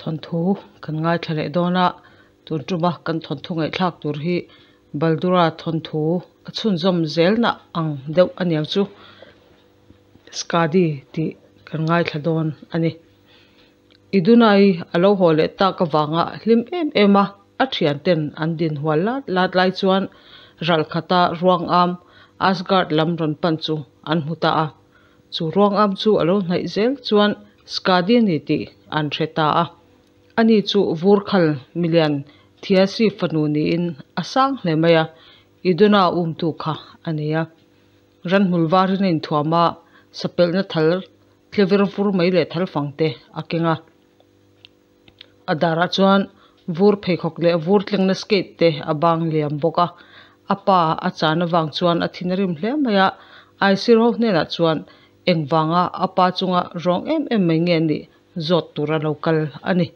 Thawnthu kan ngaithla leh dawn a, tun tuma kan thawnthu ngaihthlak tur hi Baldura thawnthu a chhunzawm zelna ang deuh a niang chu Skadi tih kan ngaithla dawn a ni. Idunai a lo haw leh tak avanga hlim em em a, a thianten an din hual lat lat lai chuan ralkhata ruangam Asgard lam rawn pan chu an hmu ta a. Chu ruangam chu a lo hnaih zel chuan Skadi a ni tih an hre ta a. Ani chu vurkhal milian Thiasi fanu niin a sang hle mai a, Iduna umtu kha a ni a. Ranhmul varin a inthuam a, sapelhna thal tle ver vur mai leh thal fang te a keng a. A darah chuan vur pheikhawk leh vur tlengna skate te a bang liam bawk a. A pa a chan avang chuan a thin a rim hle mai a, Aisir ho hnenah chuan engvanga a pa chunga rawng em em mai nge nih zawt tura lo kal a ni.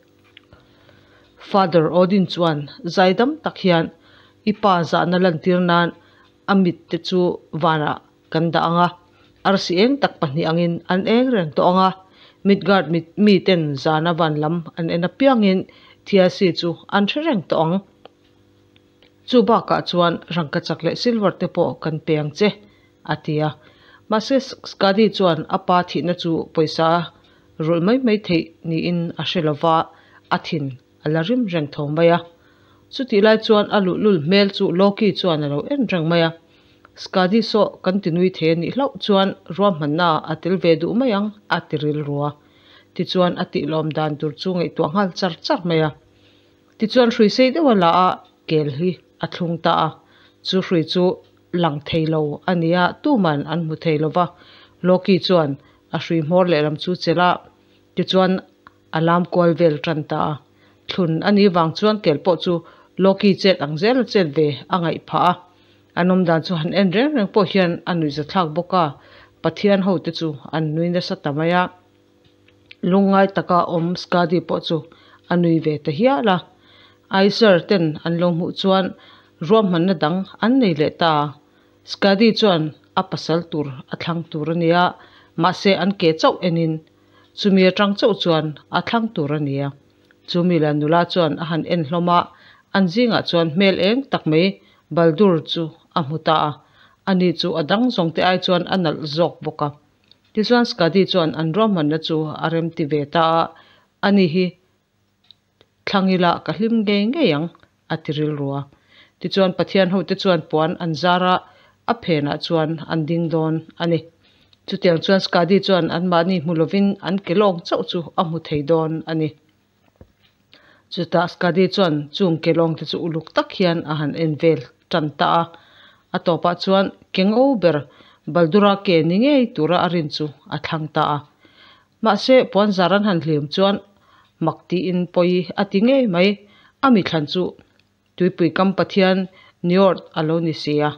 Father Odin chuan zaidam tak hian i pa zahna lantir nan a mit te chu vanah kan dah ang a, arsi eng tak pahnih angin an eng reng tawh ang a, Midgard miten zana van lam an en apiangin Thiasi chu an hre reng tawh ang. Chu bakah chuan rangkachak leh silver te pawh kan pe ang che, a ti a. Mahse Skadi chuan a pa thihna chu pawisa rulh mai mai theih niin a hre lova, a thin a la rim reng tho mai a. Chutih lai chuan a luhlul hmel chu Loki chuan a lo en reng mai a. Skadi saw kan ti nui thei a nih hlauh chuan ruahmanna a tel ve duh mai ang, a ti rilru a. Tichuan a tihlawm dan tur chu ngaihtuah nghal char char mai a. Tichuan hrui sei deuh a la a, kel hi a thlung ta a. Chu hrui chu lang thei lo a ni a, tuman an hmu thei lo va. Loki chuan a hrui hmawr lehlam chu chelh a, tichuan a lam kual vel tan ta a. Thlun a nih vang chuan kel pawh chu Loki chet ang zel a chet ve a ngaih phah a. An awm dan chu han en reng reng pawh hian a nuihzathlak bawk a, Pathian hote chu an nui nasa ta mai a. Lungngai taka awm Skadi pawh chu a nui ve ta hial a. Aiser ten an lo hmuh chuan ruahmanna dang an nei leh ta. Skadi chuan a pasal tur a thlang tur a nia, mahse an ke chauh enin chumi atang chauh chuan a thlang tur a nia. Chumi la nula chuan a han en hlawm a, an zingah chuan hmel eng tak mai Baldur chu a hmu ta a. Ani chu a dang zawng te ai chuan a nalh zawk bawk a. Tichuan Skadi chuan an ruahmanna chu a rem ti ve ta a, Ani hi thlang ila ka hlim ngei ngei ang, a ti rilru a. Tichuan Pathian hote chuan puan an zar a, a phenah chuan an ding dawn a ni. Chutiang chuan Skadi chuan anmahni hmu lovin an ke lawng chauh chu a hmu thei dawn a ni. Chutah Skadi chuan chung ke lawng te chu uluk tak hian a han en vel tan ta a. A tawpah chuan ke ngo ber Baldura ke ni ngei tura a rin chu a thlang ta a. Mahse puanzar an han hlim chuan mak tiin pawi a ti ngei mai. A mithlan chu Tuipui kam Pathian Njord a lo ni si a.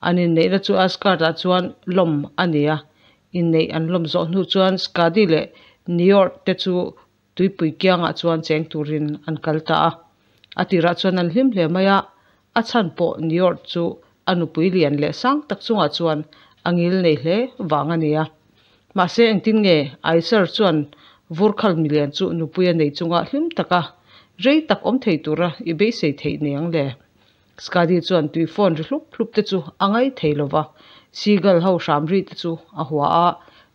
An inneihna chu Asgard-ah chuan lawm a ni a. Inneih an lawm zawh hnu chuan Skadi leh Njord te chu Tuipui kiangah chuan cheng turin an kal ta a. A tirah chuan an hlim hle mai a, a chhan pawh Njord chu a nupui lian leh sang tak chungah chuan a ngil nei hle vang a ni a. Mahse engtin nge Aisar chuan vurkhal milian chu nupui a nei chunga hlim taka rei tak awm thei tura i beisei theih nei ang le? Skadi chuan tui phone ri hlup hlup te chu a ngai thei lo va, seagull ho hram ri te chu a hua a,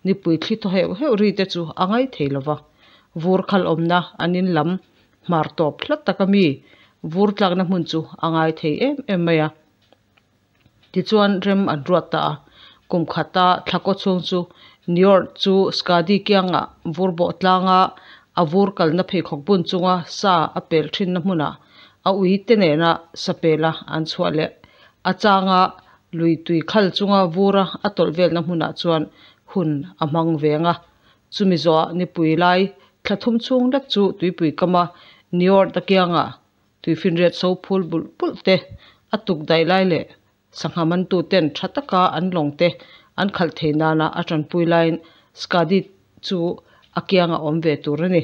nipui thli thaw heuh heuh ri te chu a ngai thei lo va. Vur khal awmna an in lam hmar tawp hlat taka mi vur tlakna hmun chu a ngai thei em em mai a. Tichuan rem an ruat ta a, kum khata thla kaw chhung chu Njord chu Skadi kiangah vur bawh tlanga a vur kalna pheikhawk bun chunga sa a pel thinna hmunah a ui te nena sa pela an chhuah leh a changa lui tui khal chunga vura a tawlh velna hmunah chuan hun a hmang veng a. Chumi zawhah nipui lai thla thum chhung lek chu tuipui kama Njord-a kiangah Tuifinriat so phul bulh bulh te, a tuk daih lai leh sangha mantu ten tha taka an lawng te an khalh thei nana a tanpui laiin Skadi chu a kianga awm ve tur a ni.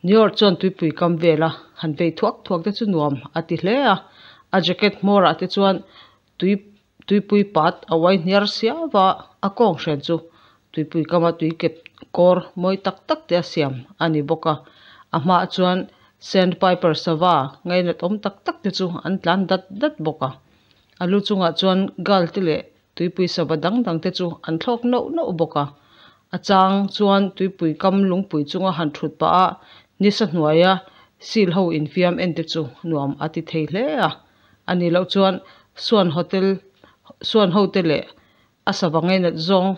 Nior chuan tuipui kam vela han vei thuak thuak te chu nuam a ti hle a, a jacket hmawrah te chuan tui tuipui pat a uai hniar siau va, a kawng hren chu tuipui kama tui kep Kawr mawi tak tak te a siam a ni bawk a, a hmaah chuan sand piper sava ngainat awm tak tak te chu an tlan dat dat bawk a, a lu chungah chuan gal te leh tuipui sava dang dang te chu an thlawk nauh nauh bawk a, a chang chuan tuipui kam lungpui chunga han thut pah a nisa hnuaia seal ho infiam en te chu nuam a ti thei hle a, a nih loh chuan suan hotel suan ho te leh a sava ngainat zawng.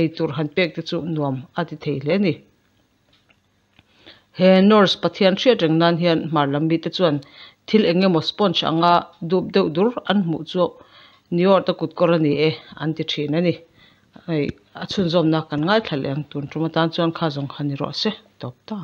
Eitur han pek te chu nuam a ti thei hle a ni. He Norse pathian hriat reng nan hian hmar lam mite chuan thil eng emaw sponge anga dup deuh dur an hmuh chu Njord a kutkawr a ni e an ti thin a ni. Hei a chhunzawmna kan ngaithla leh ang tun tum atan chuan kha zawng kha ni rawh se tawp ta.